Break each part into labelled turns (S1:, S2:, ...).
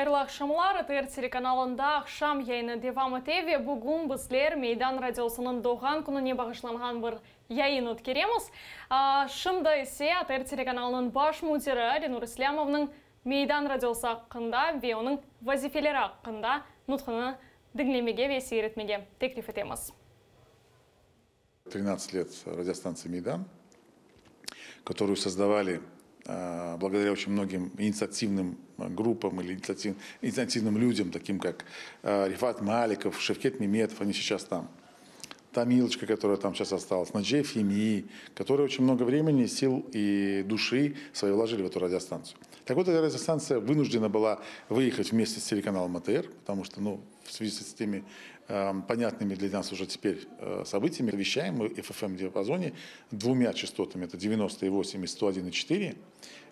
S1: Hayırlı aqşamlar! ATR telekanalında aqşam yayını devam ete ve bugün bizler Meydan radiosınıñ doğğan kününe bağışlanğan bir yayın ötkeremiz. Şimdi ise ATR telekanalınıñ baş müdiri Lenur İslâmovnıñ Meydan radiosı aqqında ve onıñ vazifeleri aqqında nutqını diñlemege ve seyir etmege teklif etemiz.
S2: 13 лет радиостанции «Мейдан», которую создавали благодаря очень многим инициативным группам или инициативным людям, таким как Рифат Маликов, Шевкет Меметов, они сейчас там. Та Милочка, которая там сейчас осталась, Наджей Феми, которые очень много времени, сил и души своей вложили в эту радиостанцию. Так вот, эта радиостанция вынуждена была выехать вместе с телеканалом АТР, потому что, ну, в связи с теми понятными для нас уже теперь событиями, вещаем мы в FM-диапазоне двумя частотами, это 98 и 101,4.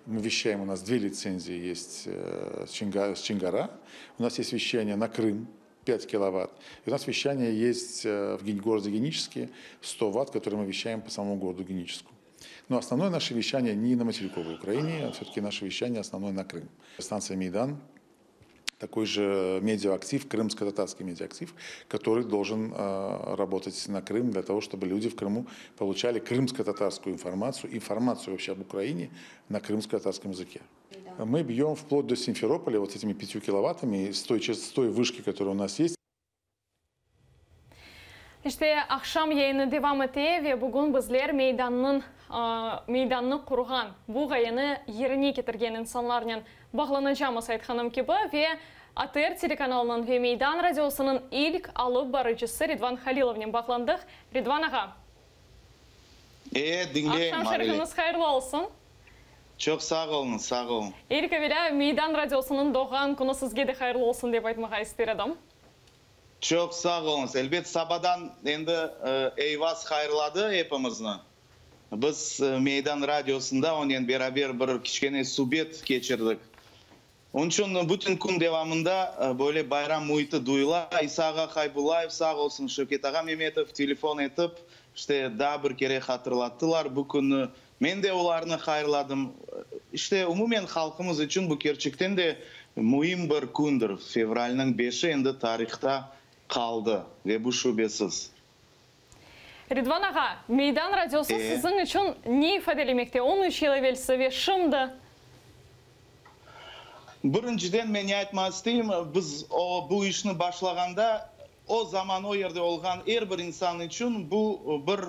S2: Мы вещаем, у нас две лицензии есть с Чонгара, у нас есть вещание на Крым, 5 киловатт. И у нас вещание есть в городе Геническе 100 ватт, который мы вещаем по самому городу Геническу. Но основное наше вещание не на материковой Украине, а все-таки наше вещание основное на Крым. Станция Мейдан такой же медиаактив, крымско-татарский медиаактив, который должен работать на Крым для того, чтобы люди в Крыму получали крымско-татарскую информацию, информацию вообще об Украине на крымско-татарском языке. Мы бьем вплоть до Симферополя вот этими 5 киловаттами с той вышки, которая у нас есть.
S1: İşte aqşam yayını devam ete ve bugün bizler Meydannıñ Meydannı qurğan, bu ğayeni yerine ketirgen insanlarnen bağlanacağımız aytqanım kibi ve ATR telekanalınıñ ve Meydan radiosınıñ ilk alıp barıcısı Ridvan Halilovnen bağlandıq. Ridvan ağa.
S3: Diñleyim.
S1: Aqşam şerifiñiz hayırlı olsun.
S3: Çoq sağ oluñ, sağ oluñ.
S1: İlk evelâ Meydan radiosınıñ doğğan künü sizge de hayırlı olsun dep aytmağa ister edim.
S3: Çoq sağ oluñız. Elbet, sabadan endi Eyvaz hayırladı epimizni. Biz Meydan radiosında onen beraber bir kiçkene subet keçirdik. Onıñ içün bütün kün devamında böyle bayram müiti duyula. İsa ağa Haybullayev sağ olsun, Şevket ağa Memetov telefon etip, işte daa bir kere hatırlattılar bu künni. Men de olarnı hayırladım. İşte, umumen halqımız içün bu kerçekten de müim bir kündir. Fevralniñ 5-i endi tarihta qaldı ve bu şübesiz.
S1: Ridvan ağa, Meydan radiosı siziñ içün ne ifadelemekte 13 yıl evelsi ve şimdi?
S3: Birinciden men ne aytmaq isteyim, biz o bu işni başlağanda, o zaman o yerde olğan er bir insan içün bu bir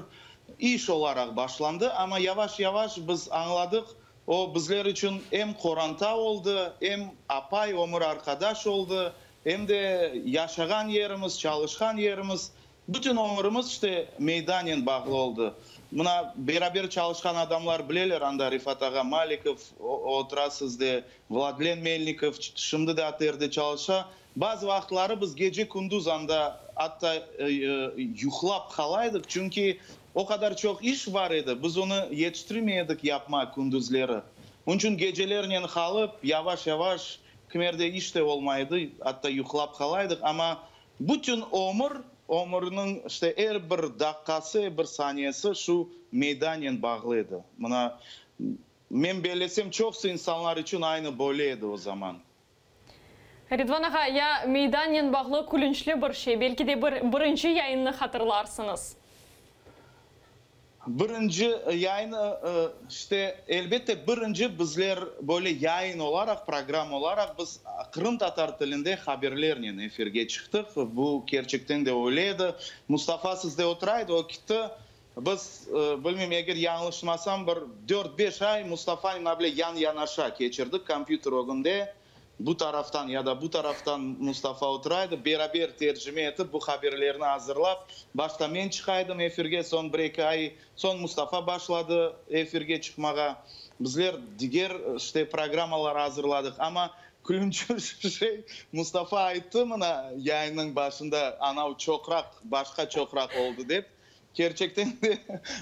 S3: iş olaraq başlandı, amma yavaş-yavaş biz añladıq, o bizler içün em qoranta oldı, em apay, ömür arqadaş oldı, em de yaşağan yerimiz, çalışqan yerimiz, bütün ömürimiz işte Meydannen bağlı oldı. Mına beraber çalışqan adamlar bileler, anda Refat ağa Malikov otura sizde, Vladlen Melnikov şimdi de ATRde çalışa. Bazı vaqıtları biz gece-kündüz anda atta yuqlap qala edik, çünki o qadar çoq iş bar edi, biz onı yetiştirmey edik yapma kündüzleri. Onıñ içün gecelernen qalıp, yavaş-yavaş, kimerde iş de olmay edi, atta yuqlap qala edik, amma bütün ömür, ömürniñ işte er bir daqqası, er bir saniyesi şu Meydannen bağlı edi. Mına men bellesem, çoqusı insanlar içün aynı böyle edi o zaman.
S1: Ridvan ağa, ya Meydannen bağlı külünçli bir şey, belki de bir birinci yayınnı hatırlarsıñız?
S3: Birinci yayın, işte, elbette, birinci bizler böyle yayın olaraq, programma olaraq biz qırımtatar tilinde haberlernen efirge çıqtıq. Bu kerçekten de öyle edi. Mustafa sizde otura edi, o ketti. Biz, bilmeyim, eger yañlışmasam, bir 4-5 ay Mustafanen bile yan-yanaşa keçirdik kompyuter ögünde. Bu taraftan ya da bu taraftan Mustafa otura edi, beraber tercime etip, bu haberlerni azırlap, başta men çıqa edim efirge, soñ bir-eki ay soñ Mustafa başladı efirge çıqmağa. Bizler diger işte programmalar azırladıq, amma külünçli şey, Mustafa ayttı mına yayınnıñ başında, anav çoqraq, başqa çoqraq oldı dep, kerçekten de,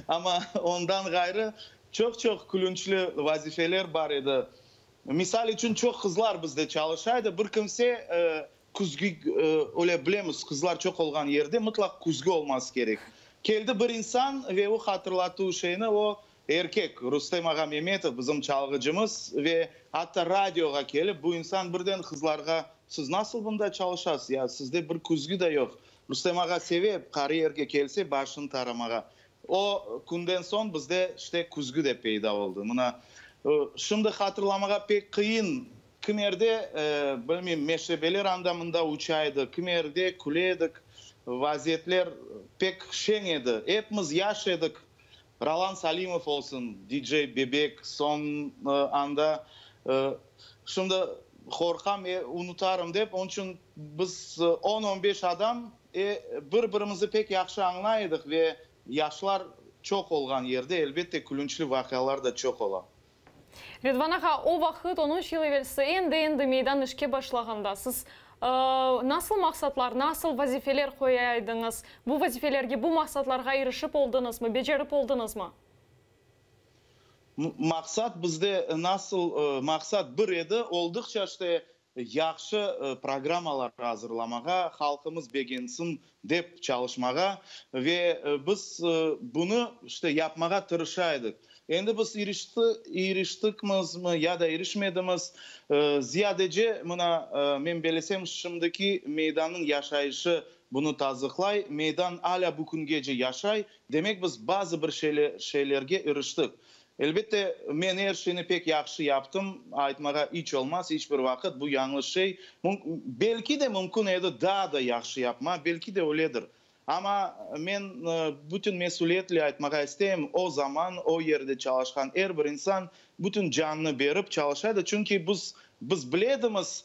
S3: amma ondan ğayrı çoq-çoq külünçli vazifeler bar edi. Misal içün, çoq qızlar bizde çalışa edi. Bir kimse küzgü, öyle bilemiz, qızlar çoq olğan yerde mıtlaq küzgü olması kerek. Keldi bir insan ve o hatırlattı şeyni, o. Erkek, Rustem ağa Memetov, bizim çalğıcımız ve atta radioğa kelip, bu insan birden qızlarğa, Siz nasıl bunda çalışasız, ya sizde bir küzgü de yoq. Rustem ağa seve, qarı yerge kelse, başını taramağa. O künden soñ bizde, işte, küzgü de peyda oldı. Mına, şimdi hatırlamağa pek qıyın, kimerde, bilmeyim, meşrebeler anda-mında uça edi, kimerde küle edik, vaziyetler pek şeñ edi, epimiz yaş edik. Rolan Salimov olsun, DJ Bebek, soñ anda, şimdi qorqam, unutarım dep, onıñ içün biz on-on beş adam bir-birimizni pek yahşı añlay edik ve yaşlar çoq olğan yerde, elbette, külünçli vaqialar da çoq ola.
S1: Ridvan ağa, o vaqıt, on üç yıl evelsi, endi-endi meydan işke başlağanda, siz nasıl maqsatlar, nasıl vazifeler qoya ediñiz? Bu vazifelerge, bu maqsatlarğa irişip oldıñızmı, becerip oldıñızmı?
S3: Maqsat bizde nasıl, maqsat bir edi, olduqça işte Yahşı programmalar azırlamağa, halqımız begensin dep çalışmağa ve biz bunı işte yapmağa tırışa edik. Endi biz iriştikmizmi ya da irişmedimiz, ziyadece mına men belesem şimdiki meydannıñ yaşayışı bunı tasdıqlay, meydan alâ bu küngece yaşay, demek biz bazı bir şeylerge iriştik. Elbette, men er şeyni pek yahşı yaptım, aytmağa iç olmaz, iç bir vaqıt, bu yañlış şey. Belki de mümkün edi daa da yahşı yapma, belki de öyledir. Amma men bütün mesüliyetle aytmağa isteyim, o zaman o yerde çalışqan er bir insan bütün canını berip çalışa edi, çünki biz, biz bile edimiz,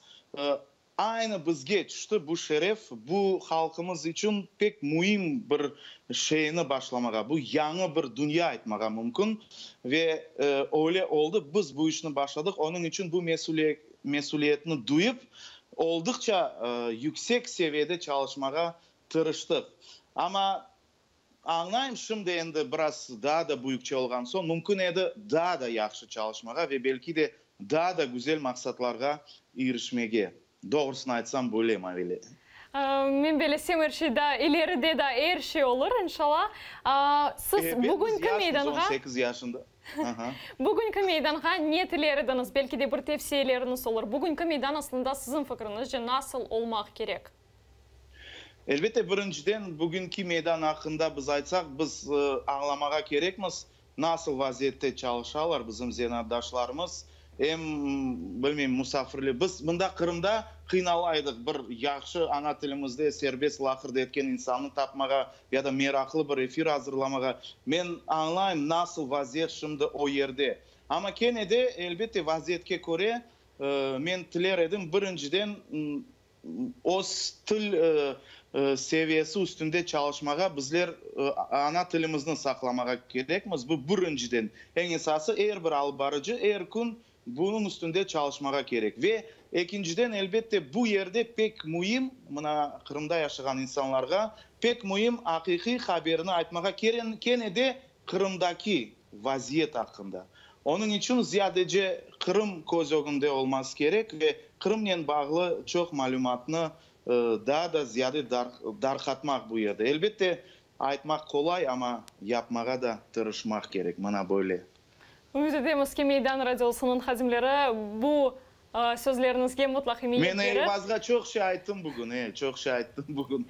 S3: Aynı bizge tüşti bu şeref, bu halqımız içün pek müim bir şeyni başlamağa, bu yañı bir dünya aytmağa mümkün. Ve öyle oldı, biz bu işni başladıq, onıñ içün bu mesüliyetni duyıp, olduqça yüksek seviyede çalışmağa tırıştıq. Amma añlayım, şimdi endi biraz daa da büyükçe olğan soñ, mümkün edi daa da yahşı çalışmağa ve belki de daa da güzel maqsatlarğa irişmege. Doğrusını aytsam, böyle, Mavile.
S1: Men belesem, er şey daa ileride daa er şey olur, inşallah. Siz
S3: Ebet, biz
S1: bugünki
S3: yaşmız, on
S1: meydanğa.
S3: sekiz yaşında. Aha.
S1: Bugünki meydanğa ne tiler ediñiz? Belki de bir tevsiyeleriñiz olur. Bugünki meydan aslında siziñ fikriñizce nasıl olmaq kerek?
S3: Elbette, birinciden, bugünki meydan aqqında biz aytsaq, biz añlamağa kerekmiz, nasıl vaziyette çalışalar bizim zenaatdaşlarımız, em, bilmeyim, musafirler. Biz mında Qırımda qıynala edik, bir yahşı ana tilimizde serbest laqırdı etken insannı tapmağa ya da meraqlı bir efir azırlamağa. Men añlayım, nasıl vaziyet şimdi o yerde. Amma kene de, elbette, vaziyetke köre, men tiler edim, birinciden, Öz til seviyesi üstünde çalışmağa, bizler ana tilimizni saqlamağa kerekmiz, bu birinciden. Eñ esası, er bir alıp barıcı er kün bunıñ üstünde çalışmağa kerek. Ve ekinciden, elbette, bu yerde pek müim, mına Qırımda yaşağan insanlarğa pek müim aqiqiy haberni aytmağa, kene de Qırımdaki vaziyet aqqında. Onıñ içün ziyadece Qırım köz ögünde olması kerek ve Qırımnen bağlı çoq malümatnı daa da ziyade darqatmaq bu yerde. Elbette, aytmaq qolay, amma yapmağa da tırışmaq kerek. Mına böyle.
S1: Ümüt etemiz ki, Meydan radiosınıñ hadimleri bu Sözleriñizge mutlaq emiyet
S3: Men
S1: berir.
S3: Elvazğa çoq şey ayttım bugün, e, çoq şey ayttım bugün.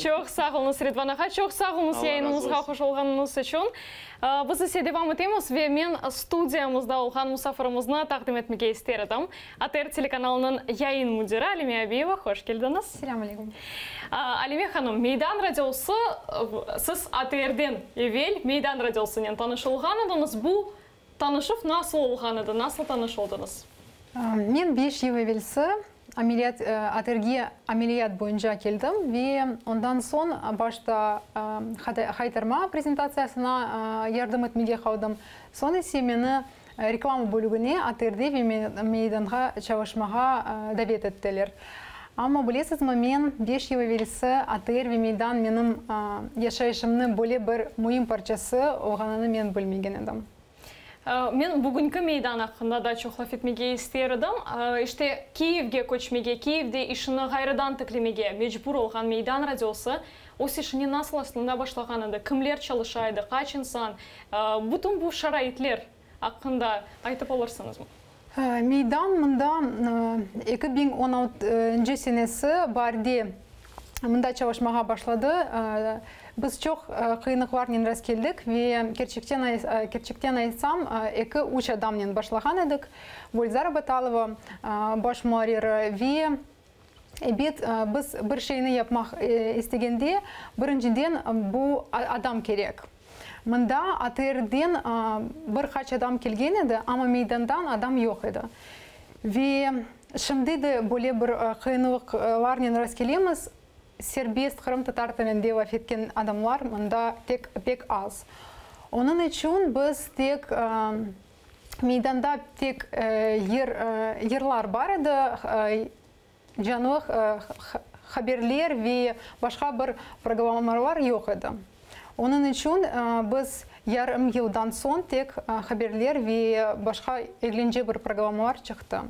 S1: Çoq sağ oluñız, Ridvan ağa, çoq sağ oluñız
S3: Allah razı
S1: yayınımızğa
S3: olsun.
S1: qoşulğanıñız içün. Biz ise devam etemiz ve men studiyamızda olğan musafirimizni taqdim etmege ister edim. ATR telekanalınıñ yayın müdiri Alime Abiyeva, hoş keldiñiz.
S4: Selâm aleykum.
S1: Alime hanım, Meydan radiosı, siz ATRden evel Meydan radiosınen tanış olğan ediñiz. Bu Tanışuv nasıl olğan edi, nasıl tanış oldıñız?
S4: Men beş yıl evelsi ameliyat, ATRge ameliyat boyunca keldim ve ondan soñ başta Haytarma prezentatsiyasına yardım etmege qaldım, soñ ise meni reklama bölügine ATRde ve Meydanğa çalışmağa davet ettiler. Amma bilesizmi, men beş yıl evelsi ATR ve Meydan menim yaşayışımnı böyle bir müim parçası olğanını men bilmegen edim.
S1: Men bugünki meydan aqqında da çoq laf etmege ister edim. İşte, Kiyevge köçmege, Kiyevde işini ğayrıdan tiklemege mecbur olğan Meydan radiosı öz işine nasıl aslında başlağan edi? Kimler çalışa edi? Qaç insan? Bütün bu şaraitler aqqında aytıp olursıñızmı?
S4: Meydan mında 2016 senesi baarde mında çalışmağa başladı. Biz çoq qıyınlıqlarnen rastkeldik ve kerçekten kerçekten aytsam, eki, üç adamnen başlağan edik, Gülzara Batalova, baş muarriri, ve ebet, biz bir şeyni yapmaq istegende, birinciden bu adam kerek. Mında ATRden bir qaç adam kelgen edi, amma meydandan adam yoq edi. Ve şimdi de böyle bir qıyınlıqlarnen rastkelemiz, serbest qırımtatar tilinde laf etken adamlar mında tek pek az. Onıñ içün biz tek meydanda tek yır yırlar bar edi, Canlı haberler ve başqa bir programmalar yoq edi. Onıñ içün biz yarım yıldan soñ tek haberler ve başqa eglence bir programmalar çıqtı.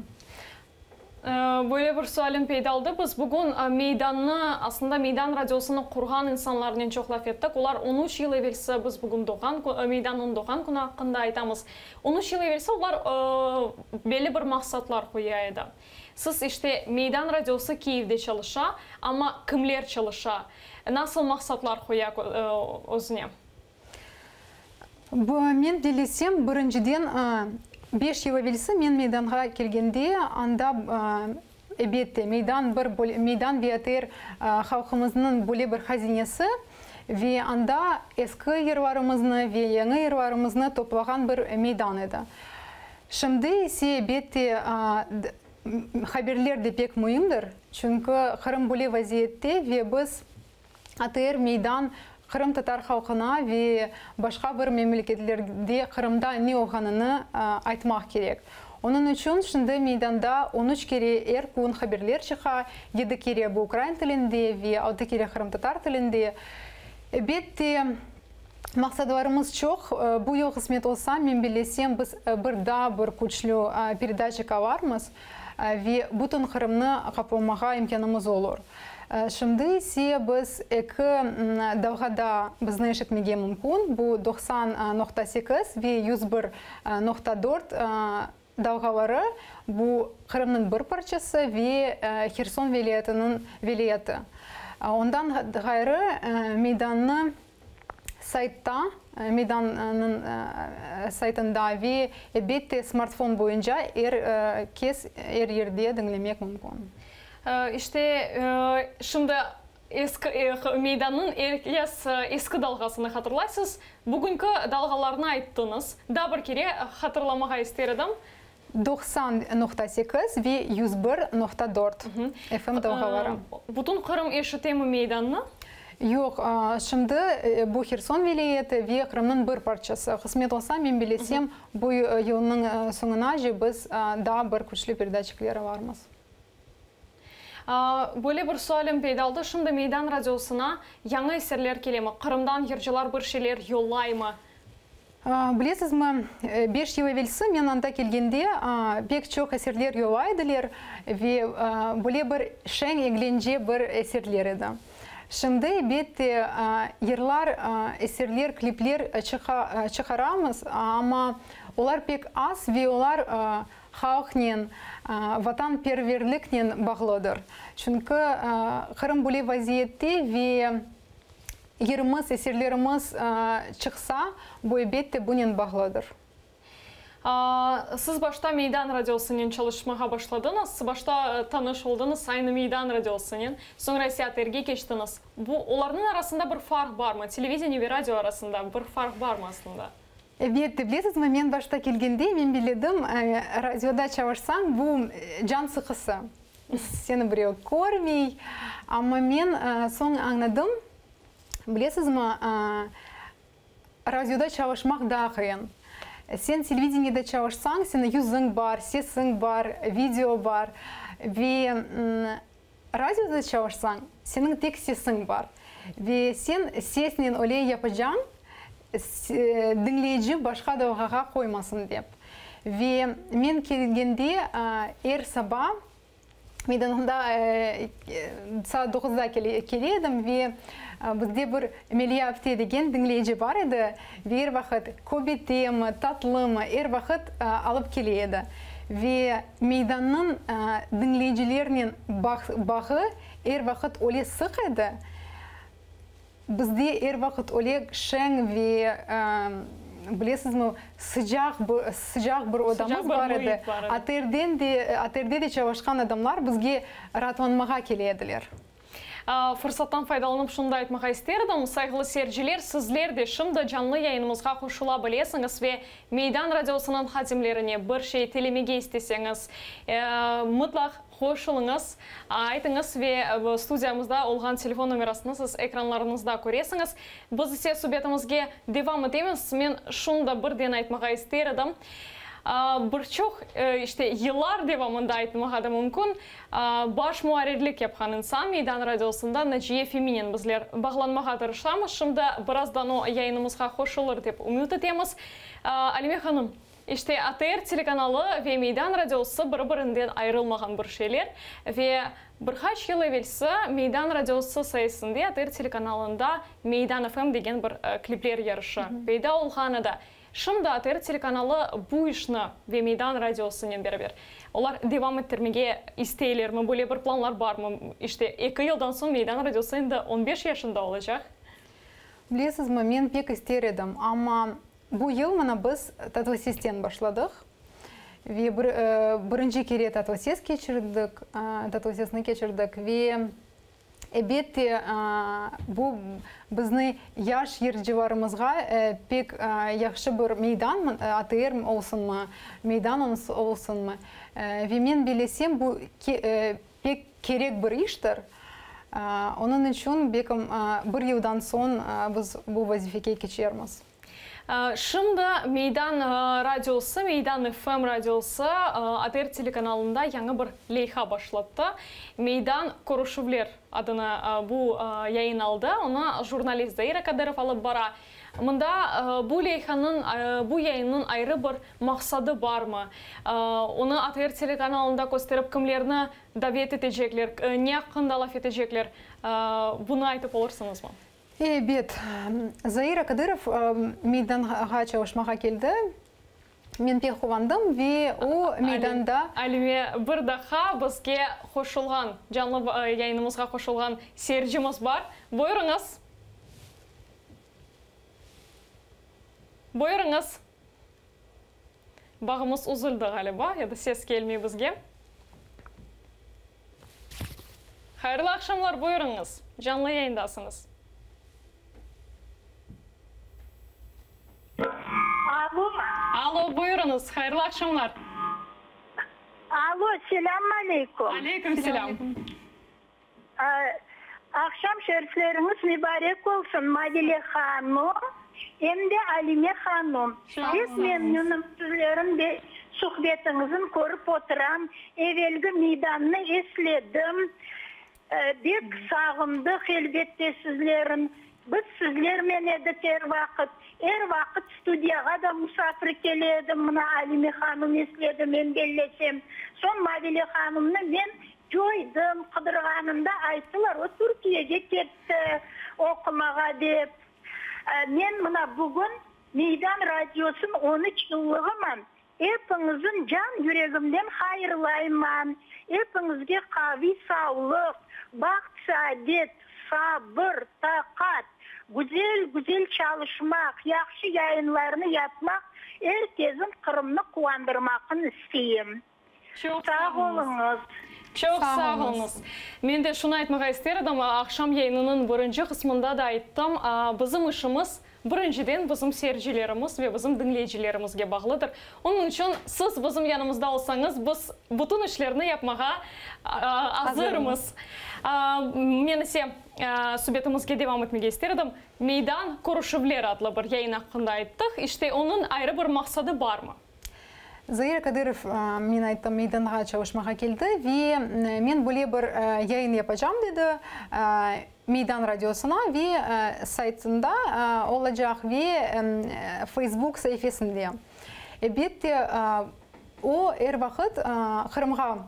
S1: Böyle bir sualim peyda oldı. Biz bugün Meydannı, aslında Meydan radiosını qurğan insanlarnen çoq laf ettik. Olar on üç yıl evelsi, biz bugün doğğan Meydannıñ doğğan künü aqqında aytamız. On üç yıl evelsi olar belli bir maqsatlar qoya edi. Siz, işte, Meydan radiosı Kiyevde çalışa, amma kimler çalışa? Nasıl maqsatlar qoya özüne?
S4: Men bilesem, birinciden, beş yıl evelsi men Meydanğa kelgende, anda, ebette, Meydan bir Meydan ve ATR halqımıznıñ böyle bir hazinesi ve anda eski yırlarımıznı ve yañı yırlarımıznı toplağan bir meydan edi. Şimdi ise, elbette, haberler de pek müimdir, çünki Qırım böyle vaziyette ve biz ATR Meydan qırımtatar halqına ve başqa bir memleketlerde Qırımda ne olğanını aytmaq kerek. Onıñ içün şimdi Meydanda on üç kere er kün haberler çıqa, yedi kere bu ukrain tilinde ve altı kere qırımtatar tilinde. Elbette, Maqsadlarımız çoq. Bu yıl qısmet olsa, men bellesem, biz bir daa bir küçlü peredaçik alarmız ve bütün Qırımnı qaplamağa imkânımız olur. Şimdi ise biz eki dalğada bizni eşitmege mümkün, bu 90.8 ve 101.4 dalğaları, bu Qırımnıñ bir parçası ve Herson vilâyetiniñ vilâyeti. Ondan ğayrı, meydannı Saytta, Meydannıñ saytında ve, elbette, smartfon boyunca er kes er yerde diñlemek mümkün.
S1: İşte, şimdi eski Meydannıñ er kes eski dalğasını hatırlaysız. Bugünki dalğalarnı ayttıñız. Daa bir kere hatırlamağa ister edim.
S4: 90.8 ve 101.4 FM dalğaları.
S1: Bütün Qırım eşitemi Meydannı?
S4: Yoq, şimdi bu Herson vilâyeti ve Qırımnıñ bir parçası. Qısmet olsa, men bilesem, bu yılnıñ soñunace biz daa bir küçlü peredaçikler alarmız.
S1: Böyle bir sualim peyda oldı, şimdi Meydan radiosına yañı eserler kelemi? Qırımdan yırcılar bir şeyler yollaymı?
S4: Bilesizmi, beş yıl evelsi men anda kelgende pek çoq eserler yollay ediler ve böyle bir şeñ, eglence bir eserler edi. Şimdi, elbette, yırlar, eserler, klipler çıqaramız, amma olar pek az ve olar halqnen, vatanperverliknen bağlıdır. Çünki Qırım böyle vaziyette ve Yırımız, eserlerimiz çıqsa, bu, elbette, bunen bağlıdır.
S1: Siz başta Meydan radiosınen çalışmağa başladıñız, başta tanış oldıñız aynı Meydan radiosınen, soñra ise ATRge keçtiñiz. Bu, olarnıñ arasında bir farq barmı? Televideniye ve radio arasında bir farq barmı aslında?
S4: Elbette, bilesizmi, men başta kelgende, men beledim, radioda çalışsañ, bu can sıqısı. Seni birev körmey. Amma men soñ añladım, bilesizmi, radioda çalışmaq daa qıyın. Sen televideniyede çalışsañ, seniñ yüzüñ bar, sesiñ bar, video bar. Ve radioda çalışsañ, seniñ tek sesiñ bar. Ve sen sesnen öyle yapacañ. Diñleyici başqa dalğağa qoymasın dep. Ve men kelgende er saba meydanında saat doquzda kele edim ve bizde bir Meliya apte degen diñleyici bar edi ve er vaqıt köbetemi, tatlımı, er vaqıt alıp kele edi. Ve meydannıñ diñleyicilernen bağı er vaqıt öyle sıq edi. Bizde er vaqıt öyle şeñ ve, bilesizmi, sıcaq bir, sıcaq bir odamız bar edi. ATRden de, ATRde de çalışqan adamlar bizge raatlanmağa kele ediler.
S1: Fırsattan faydalanıp şunı da aytmağa isterdim, sayğılı seyirciler, sizler de şimdi canlı yayınımızğa qoşula bilesiñiz ve Meydan radiosınıñ hadimlerine bir şey tilemege isteseñiz, mıtlaq Qoşulıñız, aytıñız ve studiyamızda olğan telefon nomerasını siz ekranlarıñızda köresiñiz. Biz ise subetimizge devam etemiz. Men şunı da birden aytmağa ister edim. Bir çoq, işte, yıllar devamında aytmağa da mümkün, baş muarrirlik yapqan insan Meydan radiosında Naciye Feminen bizler bağlanmağa tırışamız. Şimdi birazdan o yayınımızğa qoşulır dep ümüt etemiz. Alime hanım, İşte, ATR telekanalı ve Meydan radiosı bir-birinden ayırılmağan bir şeyler ve bir qaç yıl evelsi Meydan radiosı sayesinde ATR telekanalında Meydan FM degen bir klipler yarışı peyda olğan edi. Şimdi ATR telekanalı bu işni ve Meydan radiosınen beraber olar devam ettirmege isteylermi, böyle bir planlar barmı? İşte, eki yıldan soñ Meydan radiosı endi on beş yaşında olacaq.
S4: Bilesizmi, men pek ister edim, amma Bu yıl mına biz Tatlı sesten başladıq ve bir birinci kere Tatlı ses keçirdik, Tatlı sesni keçirdik ve ebette bu bizni yaş yırcılarımızğa pek yahşı bir meydan, ATR olsunmı, meydan olsunmı ve men bellesem bu pek kerek bir iştir. Onıñ içün belkim bir yıldan soñ biz bu vazifege keçermiz.
S1: Şimdi Meydan radiosı, Meydan FM radiosı ATR telekanalında yañı bir leyha başlattı. Meydan körüşüvler adını bu yayın aldı. Onı jurnalist Zair Akadırov alıp bara. Mında bu leyhanıñ, bu yayınnıñ ayrı bir maqsadı barmı? Onı ATR telekanalında kösterip kimlerni davet etecekler, ne aqqında laf etecekler? Bunı aytıp olursıñızmı?
S4: Ebet. Zair Akadırov meydanğa çalışmağa keldi. Men pek quvandım ve o meydanda.
S1: Alime, bir daha bizge qoşulğan, canlı yayınımızğa qoşulğan seyircimiz bar. Buyurıñız. Buyurıñız. Bağımız üzüldi ğaliba, ya da ses kelmey bizge. Hayırlı aqşamlar, buyurıñız, canlı yayındasıñız.
S5: Alo.
S1: Alo, buyurıñız, hayırlı aqşamlar.
S5: Alo, selâm aleyküm.
S1: Aleyküm selâm.
S5: Aqşam şerifleriñiz mübarek olsun, Mavile hanum, em de Alime hanum. Pek memnünim sizlerin de suhbetiñizin körip oturam. Evelgi meydannı esledim. Bek sağındıq, elbette, sizlerin. Biz sizlermen edik er vaqıt. Er vaqıt studiyağa da musafir kele edim. Mına Alime hanum esledi, men bellesem. Soñ Mavile hanumnı men Coydım, qıdırğanımda ayttılar, o Türkiyege ketti oqumağa dep. Men mına bugün Meydan radiosınıñ on üç yıllığıman epiñizin can yüregimden hayırlayman. Epiñizge qaviy savlıq, baht-saadet, sabır, taqat, güzel-güzel çalışmaq, yahşı yayınlarnı yapmaq, er kezin Qırımnı quvandırmaqın isteyim.
S1: Çoq sağ oluñız. Çoq sağ oluñız. Men de şunı aytmağa ister edim, aqşam yayınınıñ birinci qısmında da ayttım, bizim işimiz, birinciden, bizim seyircilerimiz ve bizim diñleyicilerimizge bağlıdır. Onıñ içün siz bizim yanımızda olsañız, biz bütün işlerni yapmağa azırmız. Men ise subetimizge devam etmege ister edim. Meydan körüşüvler adlı bir yayın aqqında ayttıq. İşte, onıñ ayrı bir maqsadı barmı?
S4: Zair Kadırov, men ayttım, Meydanğa çalışmağa keldi ve men böyle bir yayın yapacam, dedi, Meydan radiosına ve saytında olacaq ve Feysbuk saifesinde. Elbette, o, er vaqıt Qırımğa,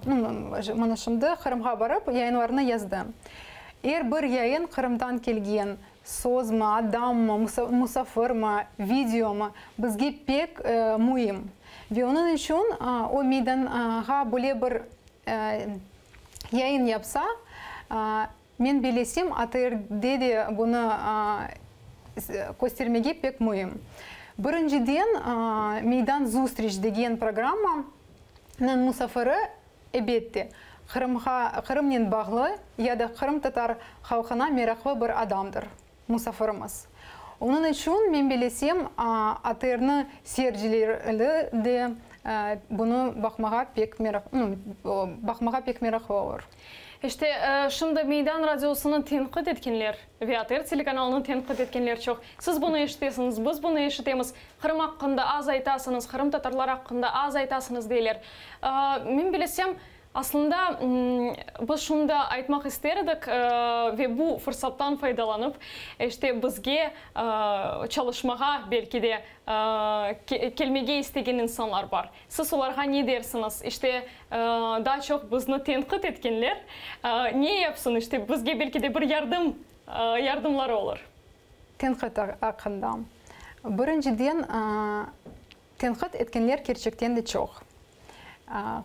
S4: mına şimdi Qırımğa barıp yayınlarını yazdı. Er bir yayın Qırımdan kelgen sözmi, adammı, musafirmi, videomı, bizge pek müim. Ve onıñ içün o Meydanğa böyle bir yayın yapsa, Men bilesem, ATRde de bunı köstermege pek müim. Birinciden, Meydan Zustriç degen programmanıñ musafiri, ebette, Qırımğa, Qırımnen bağlı ya da qırımtatar halqına meraqlı bir adamdır, musafirimiz. Onıñ içün, men bilesem, ATRniñ seyircileri de bunı baqmağa pek meraq, baqmağa pek meraqlı olur.
S1: İşte, şimdi Meydan radiosını tenqit etkenler ve ATR telekanalını tenqit etkenler çoq. Siz bunı eşitesiñiz, biz bunı eşitemiz. Qırım aqqında az aytasıñız, qırımtatarlar aqqında az aytasıñız deyler. Men bilesem, aslında, biz şunı da aytmaq ister edik ve bu fırsattan faydalanıp, işte, bizge çalışmağa, belki de, kelmege istegen insanlar bar. Siz olarğa ne dersiñiz? İşte, daa çoq bizni tenqit etkenler ne yapsın? İşte, bizge belki de bir yardım, yardımları olur.
S4: Tenqit aqqında. Birinciden, tenqit etkenler kerçekten de çoq.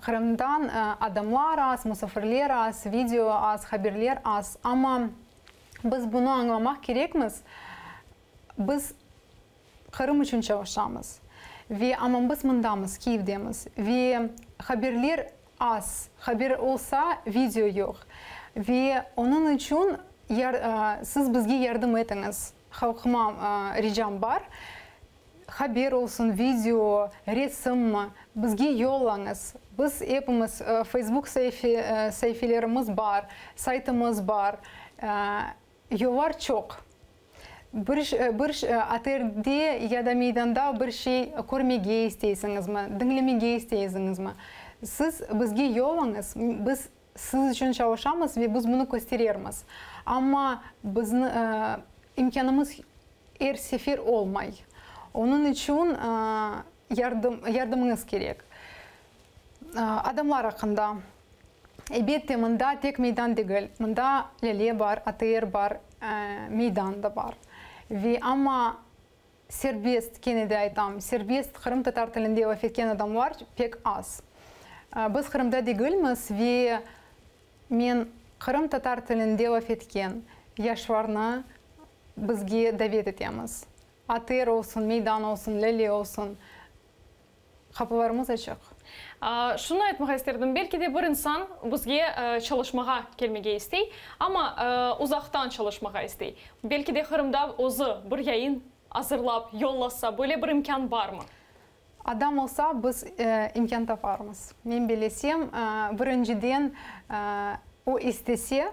S4: Qırımdan adamlar az, musafirler az, video az, haberler az. Amma biz bunı añlamaq kerekmiz, biz Qırım içün çalışamız. Ve amma biz mındamız, Kiyevdemiz. Ve haberler az, haber olsa, video yoq. Ve onıñ içün siz bizge yardım etiñiz, halqıma ricam bar, haber olsun, video, resimmi, bizge yollañız. Biz epimiz Facebook saifelerimiz bar, saytımız bar, Yollar çoq. Bir, bir ATRde ya da meydanda bir şey körmege isteysiñizmi, diñlemege isteysiñizmi? Siz bizge yollañız, biz siz içün çalışamız ve biz bunı kösterermiz. Amma bizni imkânımız er sefer olmay. Onıñ içün yardım, yardımıñız kerek. Adamlar aqqında. Elbette, mında tek meydan degil, mında Lâle bar, ATR bar, meydan da bar. Ve amma serbest, kene de aytam, serbest qırımtatar tilinde laf etken adamlar pek az. Biz Qırımda degilmiz ve men qırımtatar tilinde laf etken yaşlarnı bizge davet etemiz. ATR olsun, meydan olsun, Lâle olsun. Qapılarımız açıq.
S1: Şunı aytmağa isterdim, belki de bir insan bizge çalışmağa kelmege istey, amma uzaqtan çalışmağa istey. Belki de Qırımda özü bir yayın azırlap yollasa, böyle bir imkân barmı?
S4: Adam olsa, biz imkân taparmız. Men bilesem, birinciden, o istese,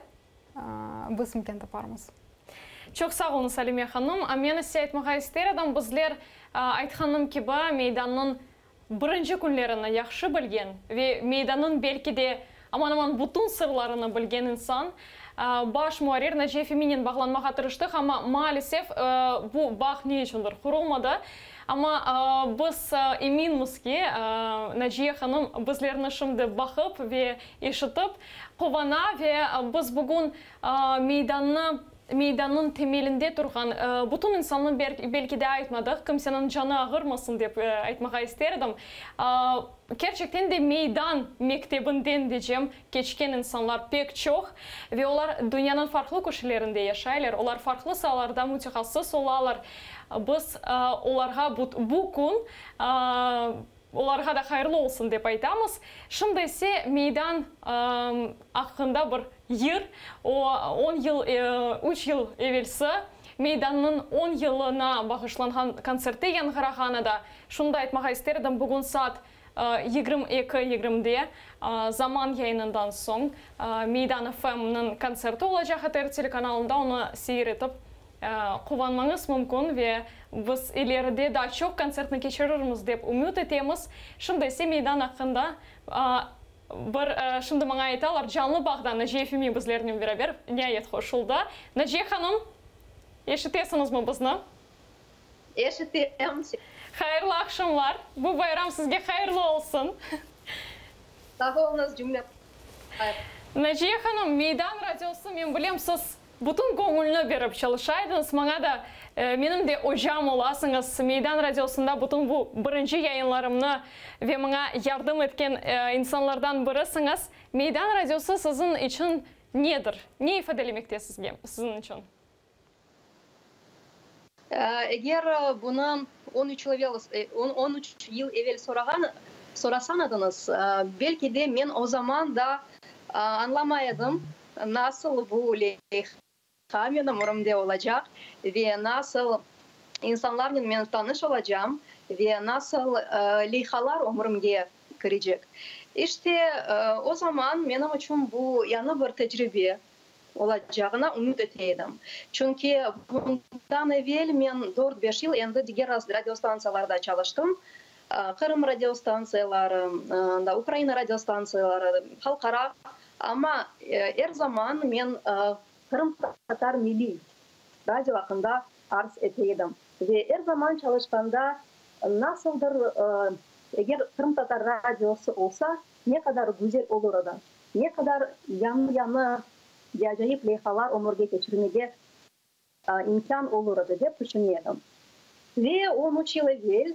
S4: Biz imkân taparmız.
S1: Çoq sağ oluñız, Alime hanım. Men ise aytmağa ister edim, bizler, aytqanım kibi, Meydannıñ birinci künlerini yahşı bilgen ve Meydannıñ belki de aman-aman bütün sırlarını bilgen insan, baş muarrir Naciye Feminen bağlanmağa tırıştıq, amma maalesef bu bağ ne içündir qurulmadı. Amma biz eminmiz ki, Naciye hanım bizlerni şimdi baqıp ve eşitip, Quvana ve biz bugün meydannı, meydannıñ temelinde turğan bütün insannı belki de aytmadıq, kimseniñ canı ağırmasın dep aytmağa ister edim. Kerçekten de meydan mektebinden decem keçken insanlar pek çoq ve olar dünyanıñ farqlı köşelerinde yaşaylar, olar farqlı saalarda mütehassıs olalar. Biz olarğa bu kün Olarğa da hayırlı olsun dep aytamız. Şimdi ise meydan aqqında bir yır. O, on yıl, üç yıl evelsi meydannıñ on yılına bağışlanğan kontsertte yañğırağan edi. Şunı da aytmağa ister edim, bugün saat 22 yigirmide Zaman yayınından soñ Meydan FM-niñ kontserti olacaq ATR telekanalında, onı seyir etip. Quvanmañız mümkün ve biz ileride daa çoq kontsertni keçirirmiz dep ümüt etemiz. Şimdi ise meydan aqqında bir, şimdi maña aytalar, canlı bağda Naciye Femi bizlernen beraber niayet qoşuldı. Naciye hanım, eşitesiñizmi bizni?
S6: Eşitem.
S1: Hayırlı aqşamlar! Bu bayram sizge hayırlı olsun!
S6: Sağ oluñız, cümle hayır.
S1: Naciye hanım, Meydan radiosı, men bilem, siz bütün göñülni berip çalışa ediñiz, maña da, menim de ocam olasıñız. Meydan radiosında bütün bu birinci yayınlarımnı ve maña yardım etken insanlardan birisiñiz. Meydan radiosı siziñ içün nedir? Ne ifadelemekte sizge, siziñ içün?
S6: Eger bunı on üç yıl evel, on üç yıl evel sorağan, sorasan ediñiz, belki de men o zaman da añlamay edim, nasıl bu leyha menim ömrümde olacaq ve nasıl insanlarnen men tanış olacam ve nasıl leyhalar ömrümge kirecek. İşte, o zaman menim içün bu yañı bir tecribe olacağına ümüt ete edim. Çünki bundan evel men dört-beş yıl endi diger radiostantsiyalarda çalıştım, Qırım radiostantsiyaları, Ukraina radiostantsiyaları, halqara, amma er zaman men qırımtatar milliy radio aqqında arz ete edim. Ve er zaman çalışqanda nasıldır, eger qırımtatar radiosı olsa, ne qadar güzel olur edi. Ne qadar yañı-yañı ve acayip leyhalar ömürge keçirmege imkân olur edi, dep tüşüne edim. Ve on üç yıl evel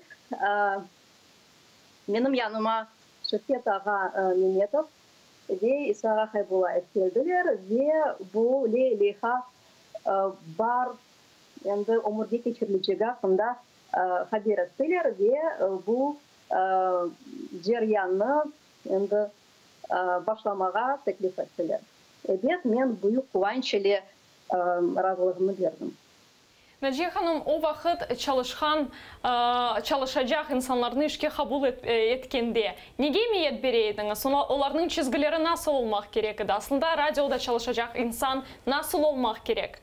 S6: menim yanıma Şevket ağa Memetov ve İsa ağa Haybullayev keldiler ve bu leyha bar, endi ömürge keçirilecegi aqqında haber ettiler ve bu ceryannı endi başlamağa teklif ettiler. Ebet, men büyük quvanç ile razılığımnı berdim.
S1: Naciye hanım, o vaqıt çalışqan, çalışacaq insanlarnı işke qabul etkende, nege emiyet bere ediñiz? Olarnıñ çizgileri nasıl olmaq kerek edi? Aslında, radioda çalışacaq insan nasıl olmaq kerek?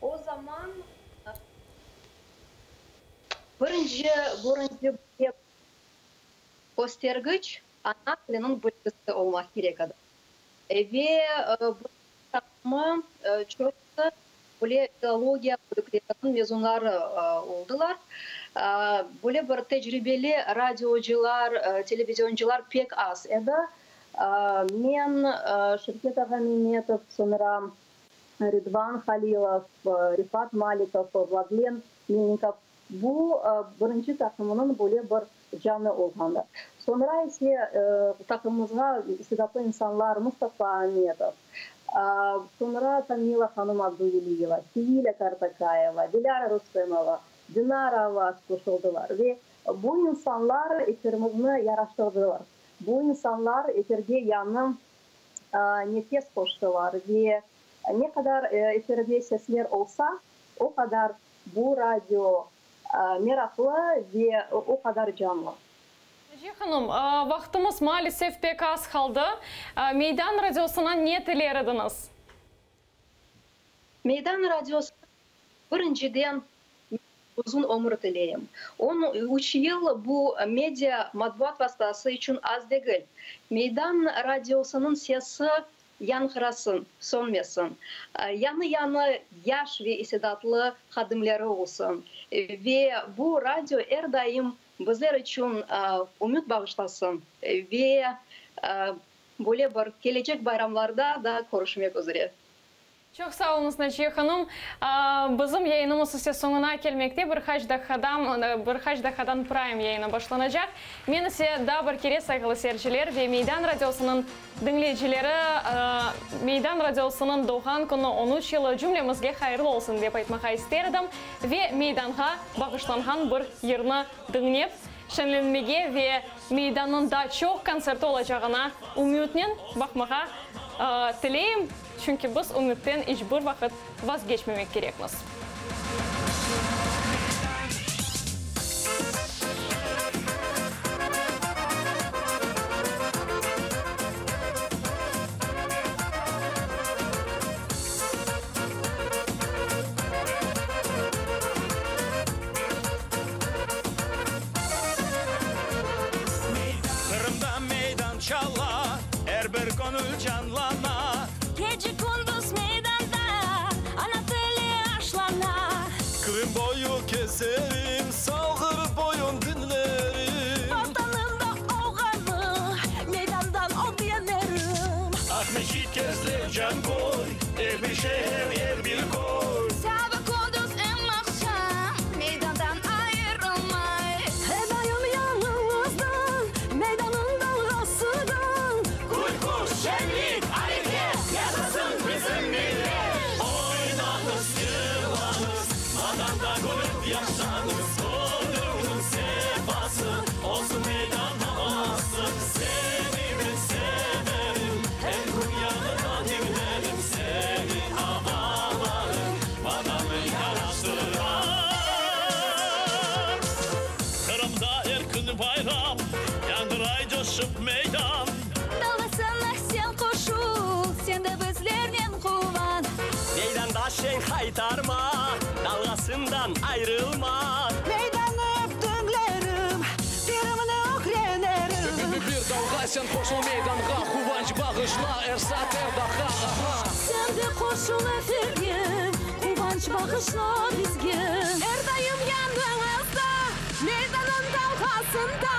S6: O zaman birinci, birinci Köstergiç, ana tiliniñ bilgisi olmaq kerek edi. Ve bu taqımı çoqusı böyle filologiya bölükleriniñ mezunları oldılar. Böyle bir tecribeli radiocılar, televizioncılar pek az edi. Men, Şevket ağa Memetov, soñra Ridvan Halilov, Rifat Malikov, Vladlen Melnikov, Bu, birinci taqımınıñ böyle bir canı olğandır. Soñra ise taqımımızğa istidatlı insanlar Mustafa Ametov, soñra Tamila hanım Abduveliyeva, Sevilâ Kartakayeva, Dilâra Rustemova, Dinara Avaz qoşuldılar ve bu insanlar eserimizni yaraştırdılar. Bu insanlar eserge yañı nefes qoştılar ve ne qadar eserde sesler olsa, o qadar Bu radio meraqlı ve o qadar canlı.
S1: Naciye hanım, vaqtımız maalesef pek az qaldı. Meydan radiosına ne tiler ediñiz?
S6: Meydan radiosına birinciden uzun ömür tileyim. On üç yıl bu media, matbuat vastası içün az degil. Meydan radiosınıñ sesi Yañğırasın, sönmesin. Yañı-yañı yaş ve istidatlı hadimleri olsun ve bu radio er daim bizler içün ümüt bağışlasın ve böyle bir kelecek bayramlarda da körüşmek üzre.
S1: Çoq sağ oluñız, Naciye hanım. Bizim yayınımız ise soñuna kelmekte, bir qaç daqiqadan, bir qaç daqiqadan Prime yayını başlanacaq. Men ise daa bir kere, sayğılı seyirciler ve Meydan radiosınıñ diñleyicileri, Meydan radiosınıñ doğğan künü, on üç yılı cümlemizge hayırlı olsun, dep aytmağa ister edim ve Meydanğa bağışlanğan bir yırnı diñlep, şeñlenmege ve Meydannıñ daa çoq kontserti olacağına ümütnen baqmağa tileyim. Çünki biz ümütten iç bir vaqıt vazgeçmemek kerekmiz.
S7: Eserim, Salğır boyun diñlerim.
S8: Vatanımda olğanı, Meydandan ögrenerim.
S7: Aqmescit, Kezlev, Canköy, er bir şeer, er bir köy.
S8: Saba, kündüz em aqşam, Meydandan ayırılmay. Er daim yanıñızdan, Meydanıñ dalğasından.
S7: Külkü, şeñlik, areket, yaşasın bizim millet! Oynañız, yırlañız, Vatanda külip yaşañız, Köñülniñ sefası, olsun meydan avası. Seni men severim, er kün yanıñda diñlerim, Seniñ avalarıñ Vatannı yaraştırar. Qırımda er kün bayram, yañğıray coşıp meydan.
S8: Dalğasına sen qoşul, sen de bizlernen quvan.
S7: Meydanda şeñ haytarma, dalğasından ayırılma.
S8: Meydanı ep diñlerim, tilimni ögrenirim.
S9: Bir dalğa sen qoşul meydanğa, Quvanç bağışla er saat, er daqqa. Aha.
S8: Sen de qoşul efirge, quvanç bağışla bizge. Er daim yanıñızda, meydanıñ dalğasında.